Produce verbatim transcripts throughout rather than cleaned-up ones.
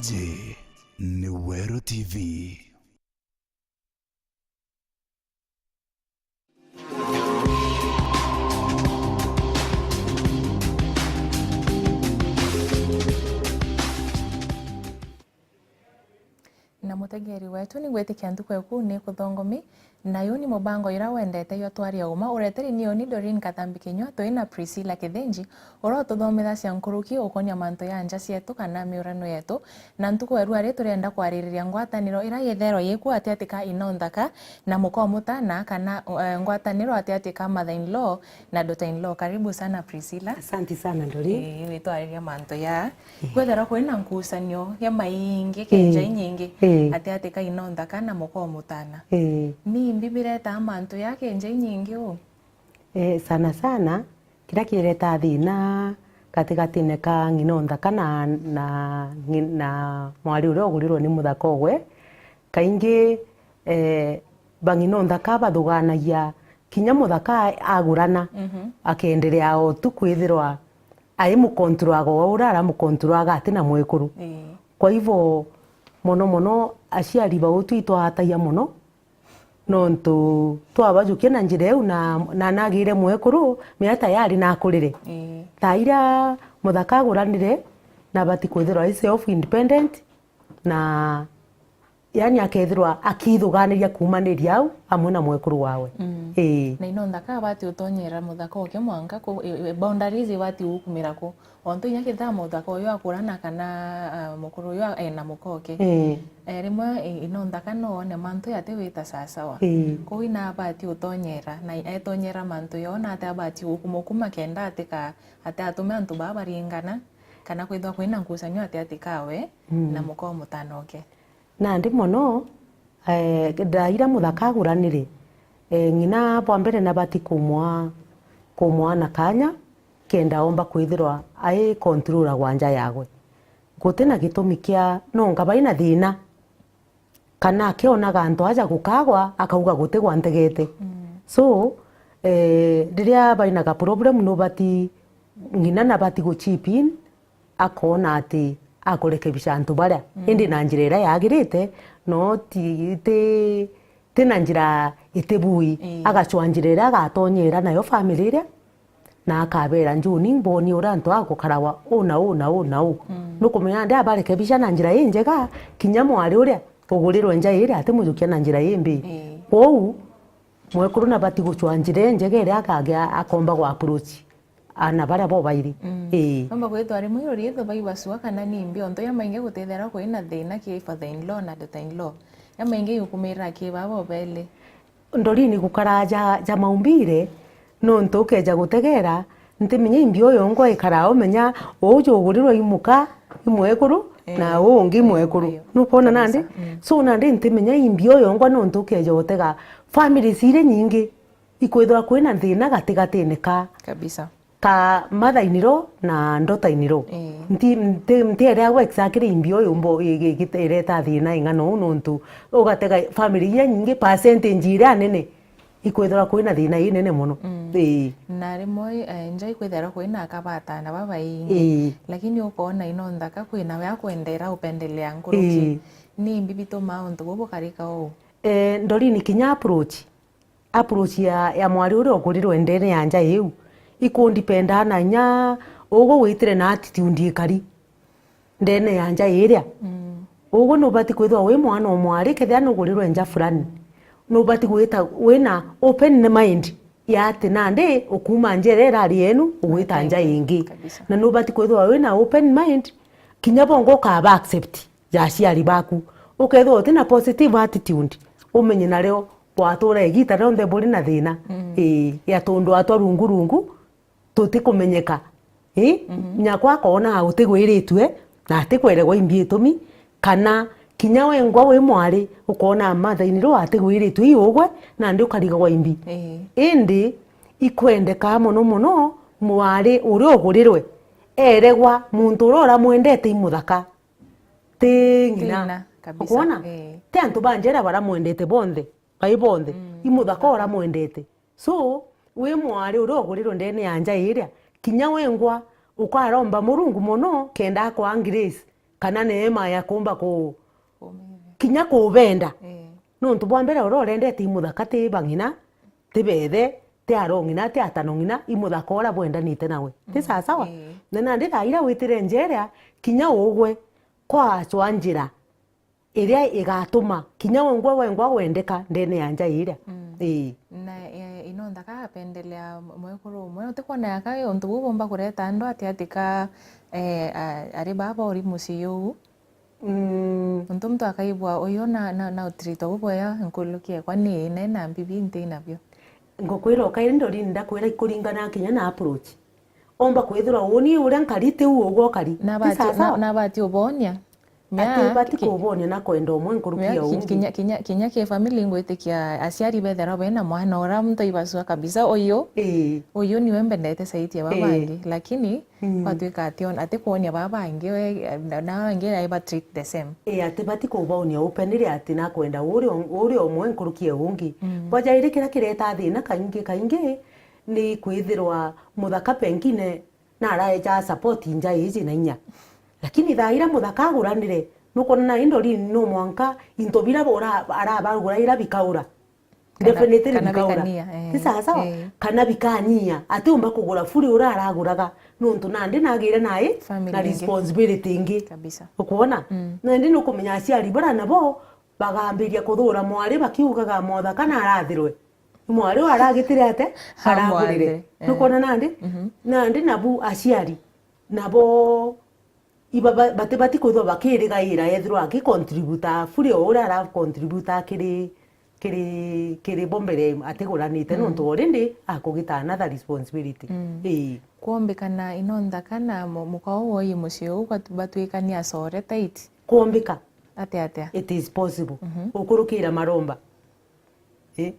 Iji ni Weru T V. Na mutegeri wetu, ni ngwitikia ntuku eku ni kuthongomi, na yu ni mubango ira wendete jwa Twaria Uma, ureteri ni uni Doreen Kathambi Kinyua, twi na Priscilla Kithinji, uria ututhomithagia nkuruki ukonia mantu ya nja cietu kana miurano yetu. Na ntuku ya rua ri turienda kwaririria ngwataniro ira yithairwa yiku atiati ka ino nthaka na muka umutana, kana, eh, ngwataniro atiati ka mother in law na daughter in law. Karibu sana Priscilla. Asanti sana Doreen. Ii, witwariria mantu ya Ii. Kwethirwa kwina nkucanio ya maingi, Ii. kenja inyingi, Ii. ati ati ka ino nthaka na muka umutana. Ii. Ni imbi biretaa mantu ya kenja inyingi uu? Eh, sana sana, kiria kiretaa thina gatigatine ka ng'ina o nthaka na, na, na mwari uria ugurirwe ni muthaka ogwe, kaingi, eh, bang'ina o nthaka bathuganagia kinya muthaka agurana, Mhm. akeenderea o tu kwithirwa aimukontroaga o uria aramukontroaga ati na mwekuru. Ii. Kwa hivyo, mono mono, aciari bautu itwahatagia mono, nontu twabajukia na njira iu na, na nagire mwekuru, mea tayari nakurire. Ii. Thaa iria muthaka aguranire, nabati kwithirwa ai self independent, na yani akethirwa akithuganiria kuumaniria au amwe na mwekuru wawe. Mm. Ii. Na ino nthaka abati utonyera muthaka oke mwanka ku, e, e, boundaries ibati gukumira ku? Ontu inya kethira muthaka uyu akurana kana, ah, mukuru uyu a-, ena muka oke. Ii. Eh, rimwe, i-, ino nthaka no one mantu yati wita sawasawa. Ii. Kou ina abati utonyera, na etonyera mantu yona ati abati gukumukuma kenda atika, ati atume antu baa baringana, kana kwithwa kwina nkucanio ati ati kawe Mm. na muka o mutana oke. Nandi mono, eh, thaa iria muthaka aguranire, eh, ng'ina bwa mbere nabati kumwa, kumwa na kanya, kenda omba kwithirwa ai controlagwa nja yagwe. Guti na gitumi kia nonga bai na thina, kana akionaga antu aja gukagwa, akauga guti gwa ntegete. Mm. So, eh, riria bai na ga problem nubati, ng'ina nabati gu chip in, akoona ati akurekebisha antu baria, Mm. indi na njira iria yagirite, no ti, ti, ti na njira iti bui. Ii. Agacwa njira iria agatonyera nayo family iria, na akabera, "Njuni, mboni uria antu a gukaragwa uu na uu na uu na uu." Mm. Nukumenya ndi abarekebisha na njira injega, kinya mwari uria ugurirwe nja iria atimujukia na njira imbi. Ii. Kwou, mwekuru nabati gucwa njira injega iria akagia akomba gwa approach aana baria bobairi. Mm. Ii. Nomba kwithwa rimwe irori itho baibacua kana ni mbi, ontu ya maingi gutithera kwina thina ki father in law na daughter in law. Ya maingi yukumira ki baba obeli. Ndorini gukara ja, ja maumbire, nontu ukeja gutegera, ntimenya imbi uyu ungwa ikara umenya, uju ugurirwe imuka, imwekuru, Ii. na uu ungi imwekuru. Ii. Nukwona nandi? Kabisa. Mm. So nandi ntimenya imbi uyu ungwa nontu ukeja gutega family ciri nyingi. Ikwithirwa kwina thina gatigatine ka, Kabisa. ka mother in law na daughter in law. Ii. Nti, nti, ntiereagwa exactly imbi uyu mbo i-, i-, ireta thina ing'ana uu nontu ugatega family iria nyingi percentage iria nene ikwithirwa kwina thina inene mono. Mm. Ii. Na rimwe, eh, nja ikwithirwa kwina aka batana babaingi. Ii. Lakini ukoona ino nthaka kwina we akwendera upendelea nkuruki. Ii. Ni imbi bitumaa untu buu bukarika uu? Eh, Ndorini kinya approach. Approach ya, ya mwari uria ukurirwe ndene ya nja iu, ikundipendaa na inya ugwe witire na attitude ikari ndene ya nja iria. Mm. Ugwe nubati kwithirwa wi mwana o mwari, kethira nugurirwe nja fulani, nubati gwita wina open mind ya ati nandi ukuuma nja iria irari yenu ugwita nja ingi. Kabisa. Na nubati kwithirwa wina open mind, kinya bongo ukaba accept ya aciari baku. Ukethirwa utina positive attitude, umenye nario watura igiita rionthe buri na thina. Mm. Ii, ya tundu atwa rungu rungu tutikumenyeka. Ii, mhm, nyakwa akoona utigwiritue na atikweregwa imbi itumi, kana kinya wengwa wi mwari ukoona mother in law atigwiritue i ugwe, nandi ukarigagwa imbi. Ii. Indi ikwendeka mono mono mwari uria ugurirwe eregwa muntu uria uramwendete i muthaka. Ti ng'ina. Ti ng'ina kabisa. Ukwona? Ii. Ti antu ba njera baramwendete bonthe, bai bonthe. Mm. I muthaka uramwendete. So, wi mwari uria ugurirwe ndene ya nja iria, kinya wengwa ukaromba Murungu mono kenda akwaa grace. kana neema ya kuumba ku-, kinya kubenda. Ii. Nontu bwa mbere uria urendete i muthaka ti bang'ina, ti bethe, ti arong'ina, ti atanong'ina, i muthaka uria bwendanite nawe. Ti sawa sawa? Ii. Na nandi thaa iria witire nja iria, kinya ugwe kwacwa njira iria igatuma kinya wengwa wengwa wendeka ndene ya nja iria. Mm. Ii. Na, eh, ino nthaka apendelea mwekuru umwe, utikwona yaka untu buu bumba kureta andu ati ati ka, eh, a-, ari baba uri mucii uu? Mm. Untu muntu akaigua uyu na, na, na utreatwa bubwega nkuruki ekwa ni ina na mbibi nti nabio. Ngukwira ukairi ndori ndakwira ikuringana kinya na approach. Omba kwithirwa uni uria nkari ti u ugwe ukari. Ti sawa sawa? Nabati ubonia. Ati bati kubonia na kwenda umwe nkuruki ya ungi. Kinya, kinya, kinya ki family ngwitikia aciari bethera bena mwana uria muntu aibasua kabisa uyu. Ii. Uyu niwe mbendete saiti ya baba bangi. Lakini, mm, batwika ati on-, ati kwonia baba bangi, we, na, na bangi ai ba treat the same. Ii, ati bati kubonia openly ati nakwenda uria, uria umwe nkuruki ya ungi. Mm. Bwa jairi kiria kireta thina kaingi, kaingi ni kwithirwa muthaka pengine na araeja support nja iji na inya. Lakini thaa iria muthaka aguranire, nukwona na indori no mwanka into bira ura-, arabagura ira bikaura. Kana, definitely kana bikaura. Bikanyia, eh. Ti sawa sawa? Eh. Kana bikanyia. Atiumba kugura furi ura araguraga. Nontu nandi nagire nai na responsibility ingi. Kabisa. Ukwona? Mm. Nandi nukumenya aciari bara nabo bagambiria kuthura mwari bakiugaga mothaka na arathirwe. Mwari uyu aragitire ate? Aragurire. Amwandire, eh. Nukwona nandi? Mhm. Nandi nabu aciari, nabo iba ba-, bati-, bati kwithwa bakirigaira ethirwa aki contributa fully o uria ara contributa kiri, kiri, kiri bo mbere atiguranite, mm, nontu already akugita another responsibility. Mm. Ii. Kwombikana ino nthaka na mu-, muka uu woi mucii uu batu-, batwikania acore tight? Kwombika. Atia, atia? It is possible. Mhm. Ukurukira maromba. Eh?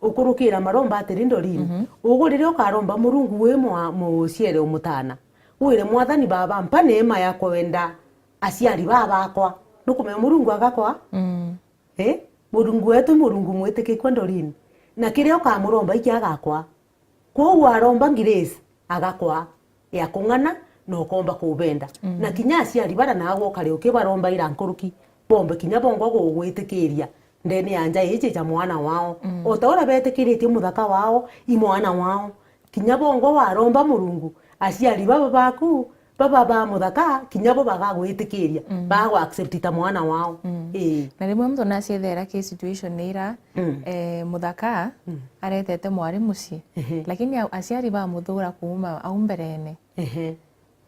Ukurukira maromba atiri ndorini. Mhm. Ugu riria ukaromba Murungu wi mwa-, muciere umutana, wire, "Mwathani Baba, mpa neema ya kwenda aciari baa bakwa." Nukumenya Murungu agakwa? Mm. Eh? Murungu wetu i Murungu mwitikikua ndorini. Na kiria ukamuromba iki agakwa. Kwou waromba ngiresi, agakwa ya kung'ana na ukomba kubenda. Mm. Na kinya aciari bara nagwe ukari ukibarombaira nkuruki, bombe kinya bongwa gugwitikiria ndene ya nja iji ja mwana wao. Mm. O ta uria betikiritie muthaka wao, i mwana wao. Kinya bongwa waromba Murungu, aciari baba baku, baba ba muthaka, kinya bo bagagwitikiria, mm, bagagwa accept ta mwana wao. Mm. Ii. Na rimwe muntu naciethera ki situation ira, mm, eh, muthaka, mm, aretete mwari mucii. Ehe. Lakini a-, aciari bamuthura kuuma au mberene. Ehe.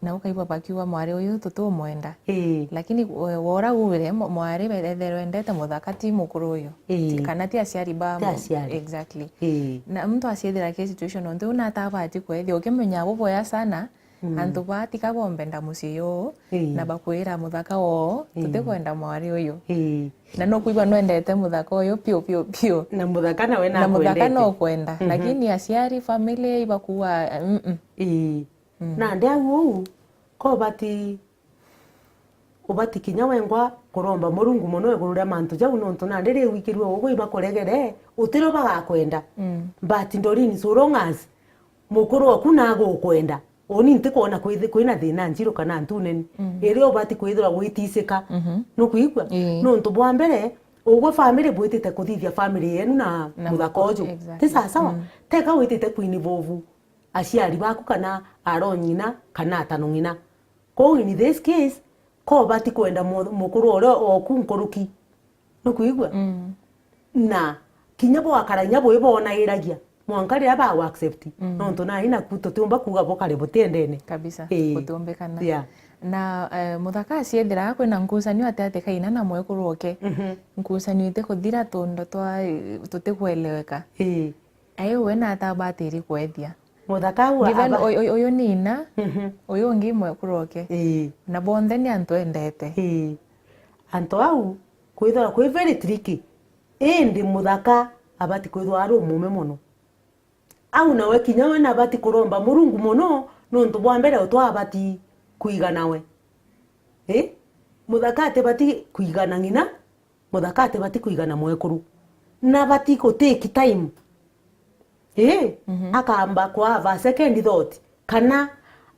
Na ukaigua bakiuga, "Mwari uyu tutumwenda." Ii. Lakini we-, wora ugwire mwa-, mwari etherwe endete muthaka, ti mukuru uyu. Ii. Ti, kana ti aciari ba. Ti mu-, aciari. Exactly. Ii. Na muntu aciethera ki situation ontu u natabati kwethia ukimenya buboya sana, mm, antu baa tika bombenda mucii uu, ii, na bakwira muthaka woo, ii, tutikwenda mwari uyu. Ii. Na nukwigua nwendete muthaka uyu piu, piu, piu. Na muthaka nawe nakwendete. Na muthaka nokwenda. Mhm. Lakini aciari, family, ibakuga, mm, mm. Ii. Mm. Nandi au uu, ko ubati, ubati kinya wengwa kuromba Murungu mono iguru ria mantu jau, nontu nandi riu wikirue ugwe ibakuregere, utirio bagakwenda. Mm. But ndorini, so long as mukuru oku nagukwenda, uni ntikwona kwithi-, kwina thina njiru kana ntuneni. Mm. Iria ubati kwithirwa gwitisika. Mhm. Nukwigua? Ii. Nontu bwa mbere, ugwe family bwitite kuthithia family yenu na, na muthaka uju. Exactly. Ti sawa sawa? Mm. Teka witite kuinvolve aciari baku kana arong'ina kana atanong'ina. Kwou in this case, ko ubati kwenda mu-, mukuru uria oku nkuruki. Nukwigua? Mm. Na kinya bwakara inya bwibonairagia, mwanka riria bagu accept. Mm. Nontu nai naku tutiumba kuuga bukare butiendene. Kabisa, ii, butiumbikana. Yeah. Na, eh, muthaka aciethira kwina ngucanio ati ati kaina na mwekuru oke. Mhm. Ngucanio itikuthira tundo twa, eh, tutikueleweka. Ii. Ai we nata abatiri kwethia. Muthaka au. Given aba- uyu, uyu, uyu ni ina, mhm, uyu ungi mwekuru oke. Ii. Na bonthe ni antu endete. Ii. Antu au, kwithirwa kwi very tricky. Indi muthaka abati kwithirwa ari umume mono. Au nawe kinya we nabati kuromba Murungu mono, nontu bwa mbere utwa abati kwigana we. Ii? Muthaka atibati kwigana ng'ina, muthaka atibati kwigana mwekuru. Nabati ku take time. Ii? Mhm. Akamba ku have a second thought, kana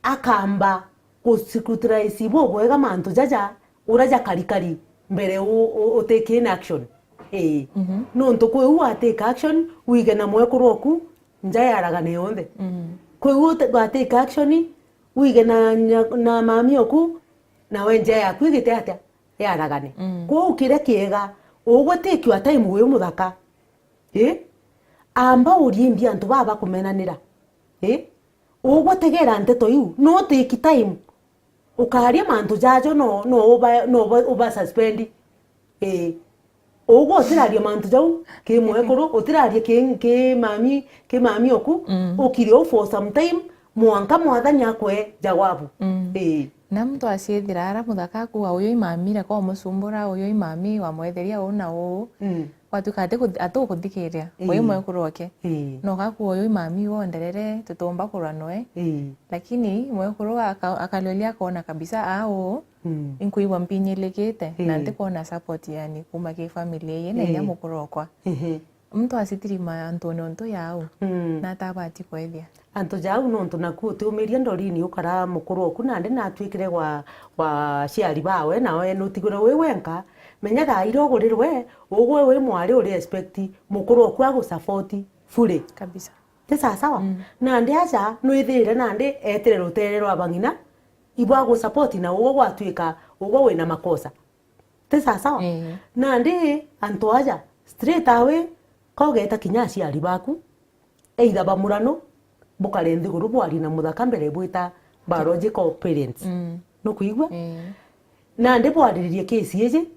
akamba ku scrutinize bubwega mantu jaja, ura ja karikari mbere u-, u-, u take in action. Ii. Mhm. Nontu kwi u wa take action, wige na mwekuru oku nja yaragane yonthe. Mm. Kwi u te-, wa take action, wige na, na, na mami oku, nawe nja yaku igite atia? Yaragane. Mm. Kwou kiria kiega, ugwe take your time wi muthaka. Ii? Amba urie mbi antu baa bakumenanira. Ii? Ugwe tegera nteto iu, no take time. Ukaria mantu jajo no, no uba, no uba, uba suspend. Ii. Ugwe utiraria mantu jau ki mwekuru, utiraria ki, ki mami, ki mami oku, mm, ukire u for some time, mwanka mwathani akwe jawabu. Mm. Ii. Na muntu acithira ara muthaka akuga, uyu i mami, reka umucumbura, uyu i mami, wamwetheria uu na uu. Mm. Gwatuika ati kuth-, ati gukuthikiria, ii, wi mwekuru oke. Ii. No gakuga, uyu i mami, wonderere, tutumba kurwa noe. Ii. Lakini mwekuru aka-, akaliuria akona kabisa, aa uu, mm, inkwigua mpinyilikite, na, ii, ntikwona support yani kuma ki family ii na inya, ii, mukuru okwa. Ehe. Muntu acitiri ma-, antune untu yau, mm, na atabati kwethia. Antu jau nontu naku utiumiria ndorini ukara mukuru oku nandi natwikire gwa, gwa aciari bawe, nawe nutigirwe wi wenka. Menya thaa iria ugurirwe, ugwe wi mwari uri expect mukuru oku agu support fully. Kabisa. Ti sawa sawa? Mm. Nandi aja nwithire nandi etire rutere rwa bang'ina, ibwa gu support na ugwe gwatwika ugwe wina makosa. Ti sawa sawa? Ii. Nandi antu aja, straight away, ka ugeta kinya aciari baku, either ba murano, bukare nthiguru bwarie na muthaka mbere bwita biological parents. Mm. Nukwigua? Ii. Nandi bwariririe case iji,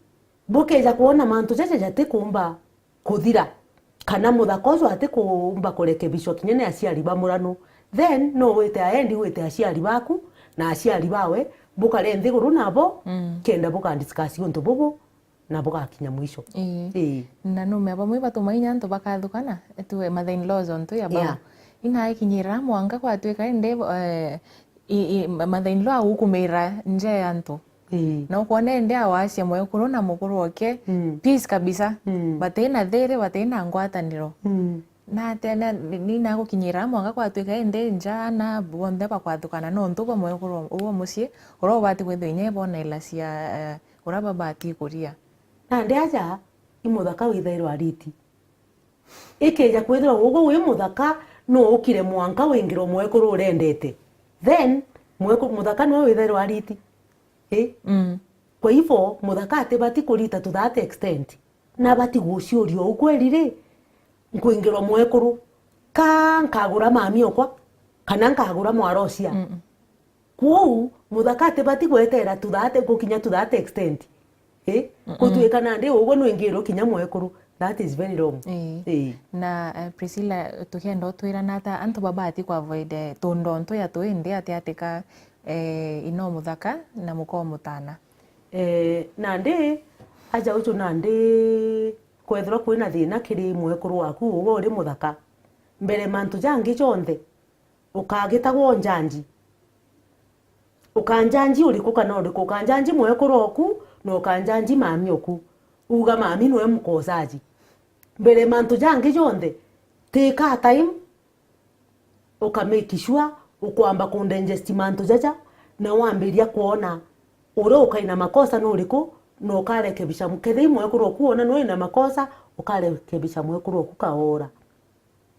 bukija kwona mantu jaja jatikumba kuthira, kana muthaka uju atikumba kurekebishwa kinya ni aciari ba murano, then no wite aendi wite aciari baku na aciari bawe, bukare nthiguru nabo, mm, kenda buka discuss untu bubu na bugakinya mwisho. Ii. Ii. Na numea bamwe batuma inya antu bakathukana, tuwe mother in laws ontu ya bau. Yeah. Inaikinyira mwanka gwatwika indi, eh, i, i, mother in law agukumira nja ya antu. Ii. Na ukwona indi awacia mwekuru na mukuru oke, mm, peace kabisa. Mm. Batina thiri, batina ngwataniro. Mm. Na tena ni, ni nagukinyira mwanka gwatwika indi nja na bonthe bakwathukana nontu bwa mwekuru uwe mucii, uria ubati kwithwa inya ibona ila cia, eh, uria babati kuria. Nandi aja, i muthaka withairwa ariti. Ikija kwithirwa ugwe wi muthaka, no ukire mwanka wingirwe mwekuru urendete. Then, mweku-, muthaka niwe withairwa ariti. Ii? Mm. Kwa hivyo, muthaka atibati kurita to that extent. Nabati guciuria uu, kweri ri, nkwingirwa mwekuru, ka nkagura mami okwa, kana nkagura mwarocia? Mm-mm. Kwou, muthaka atibati gwetera to that, gukinya to that extent. Eh? Mm-mm. Gutwika nandi ugwe nwingirwe kinya mwekuru. That is very wrong. Ii. Ii. Na, eh, Priscilla, tukienda utwira nata antu babati ku avoid, eh, tundonto ya twindi ati atika, eh, ino muthaka na muko mutana? Eh, nandi, aja uju nandi kwethirwa kwina thina kiri mwekuru waku, ugwe uri muthaka. Mbere mantu jangi jonthe, ukagitagwa unjanji. Ukanjanji uriku kana uriku? Ukanjanji mwekuru oku, na ukanjanji mami oku. Uga mami niwe mukosaji. Mbere mantu jangi jonthe, take a time, uka make sure ukwamba ku digest mantu jaja, na wambiria kwona uria ukaina makosa ni uriku, na ukarekebisha mu-, kethira i mwekuru oku wona ni wina makosa, ukarekebisha mwekuru oku kaora.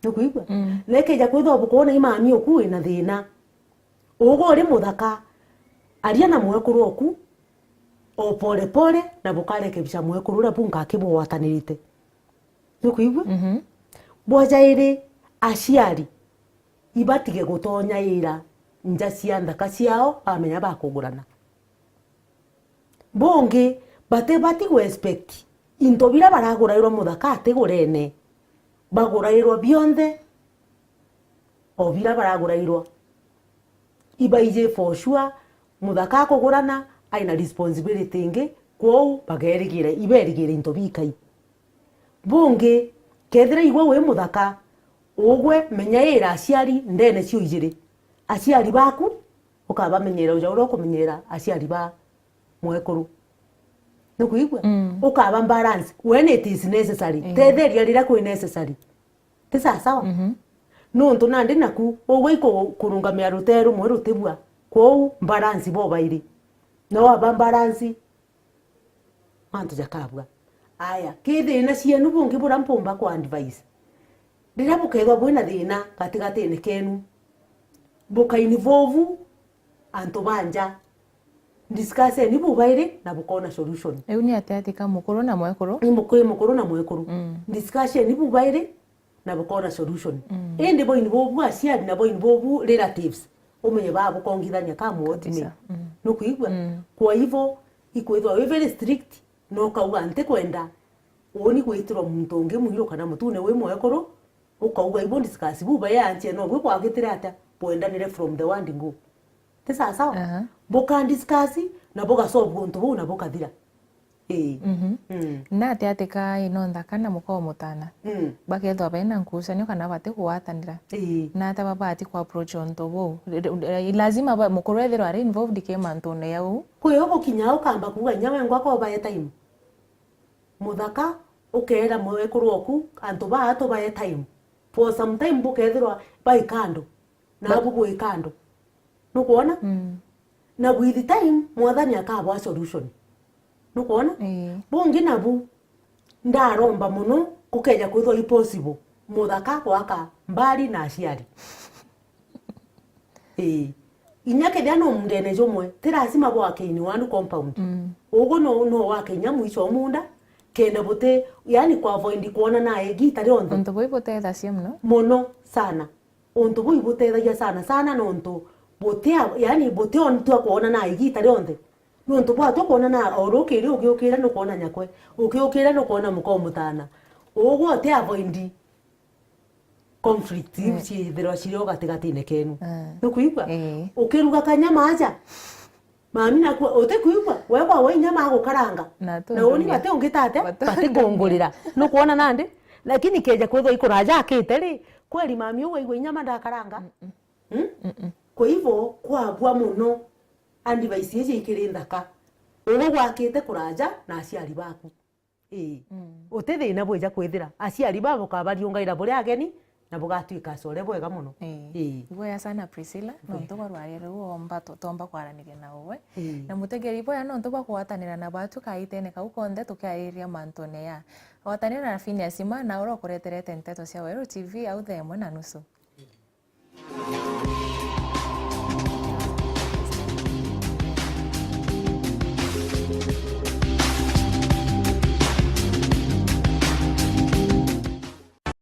Nukwigua? Mm. Na ikija kwithirwa bukwona i mami oku wina thina, ugwe uri muthaka, aria na mwekuru oku o pole pole, na bukarekebisha mwekuru uria bunka akibugwatanirite. Nukwigua? Mhm. Bwa jairi, aciari ibatige gutonyaira nja cia nthaka ciao, bamenya bakugurana. Bungi, batibati gu expect into biria baragurairwa muthaka atigurene, bagurairwa bionthe o biria baragurairwa. Ibaiji for sure, muthaka akugurana, aina responsibility ingi, kwou bagerigire, iberigire into bikai. Bungi, kethira igwe wi muthaka, ugwe menyaira aciari ndene cio ijiri. Aciari baku, ukabamenyera uja uria ukumenyera aciari ba mwekuru. Nukwigua? Mm. Ukaba balance when it is necessary. Mm. Tetheria riria kwi necessary. Ti sawa sawa? Mhm. Nontu nandi naku, ugwe iku-, kurungamia rutee rumwe rutibua. Kwou balance bobairi. No waba balance Mantu jakabua. Aya, ki thina cienu bungi buria mpumba ku advise. Riria bukethwa bwina thina gatigatine kenu, buka involve antu ba nja. Discusseni bubairi na bukona solution. Riu ni atia ati ka mukuru na mwekuru? Ni muku-, mukuru na mwekuru. Mm. Discusseni bubairi na bukona solution. Mm. Indi bo involve aciari na bo involve relatives, umenye ba bukongithania ka muotime. Kabisa. Mm. Nukwigua? Mm. Kwa hivyo, ikwithwa wi very strict, na ukauga, "Ntikwenda uuni gwitirwa muntu ungi mwiru kana mutune wi mwekuru," ukauga, "Ibu discuss bubairi anchie, no bwi kwagitire atia bwendanire from the word go." Ti sawa sawa? Aha. Buka discuss na bugasolve untu buu na bukathira. Ii. Mhm. Mm. Na atia ati ka ino nthaka na muka o mutana? Mm. Bakethwa bena nkucanio kana bati kugwatanira? Ii. Na atia babati ku approach untu buu? Lazima ba-, mukuru ethirwa ari involved ki mantune jau? Kwi o gukinya ukamba kuuga inya wengwa ko bae time. Muthaka, ukeera mwekuru oku, antu baa tubae time. For some time bukethirwa bai kando, na abu bwi kando. Nukwona? Mm. Na with time, Mwathani akabwa solution. Nukwona? Ii. Bungi nabu, ndaromba mono, kukeja kwithwa i possible, muthaka gwaka mbari na aciari. Ii. Inya kethira no mundene jumwe, ti lazima bwake in one compound. Mm. Ugu no, no wake inya mwisho o munda, kenda buti, yani, ku avoid kwonana igita rionthe. Untu buu ibutethagia mono. Mono sana. Untu buu ibutethagia sana sana nontu buti a-, yani, buti ontu a kwonana igita rionthe. Nontu bwatua kwonana o rukiri ugiukira nukwona nyakwe, ugiukira nukwona muka umutana. Ugu uti avoid conflict iu, mm, ciithirwa ciri o gatigatine kenu. Ah. Nukwigua? Ii. Ukiruga kanyama aja, mami naku utikwigua, we kwa we inyama agukaranga. Na uni bati ungitate, bati kungurira. Nukwona nandi? Lakini keja kwithwa ikuraja akite ri, kweli mami uu waigua inyama ndakaranga? Mm-mm. Hmm? Mm-mm. Kwa hivyo, kwabua mono advice iji ikiri nthaka. Ugu gwakite kuraja na aciari baku. Ii. Mm. Uti thina bwija kwithira aciari babo kabariungaira buri ageni, na bugatwika acore bwega mono. Ii. Ii. Iboya sana Priscilla, nontu bwa rwaria ruu omba tu-, twomba kwaraniria na uwe. Ii. Na mutegeri iboya nontu bwa kugwatanira na batu kaitene kau konthe tukiariria mantune ya. Gwatanira na Phineas Ima, na uria ukureterete nteto cia Weru T V au thaa imwe na nusu.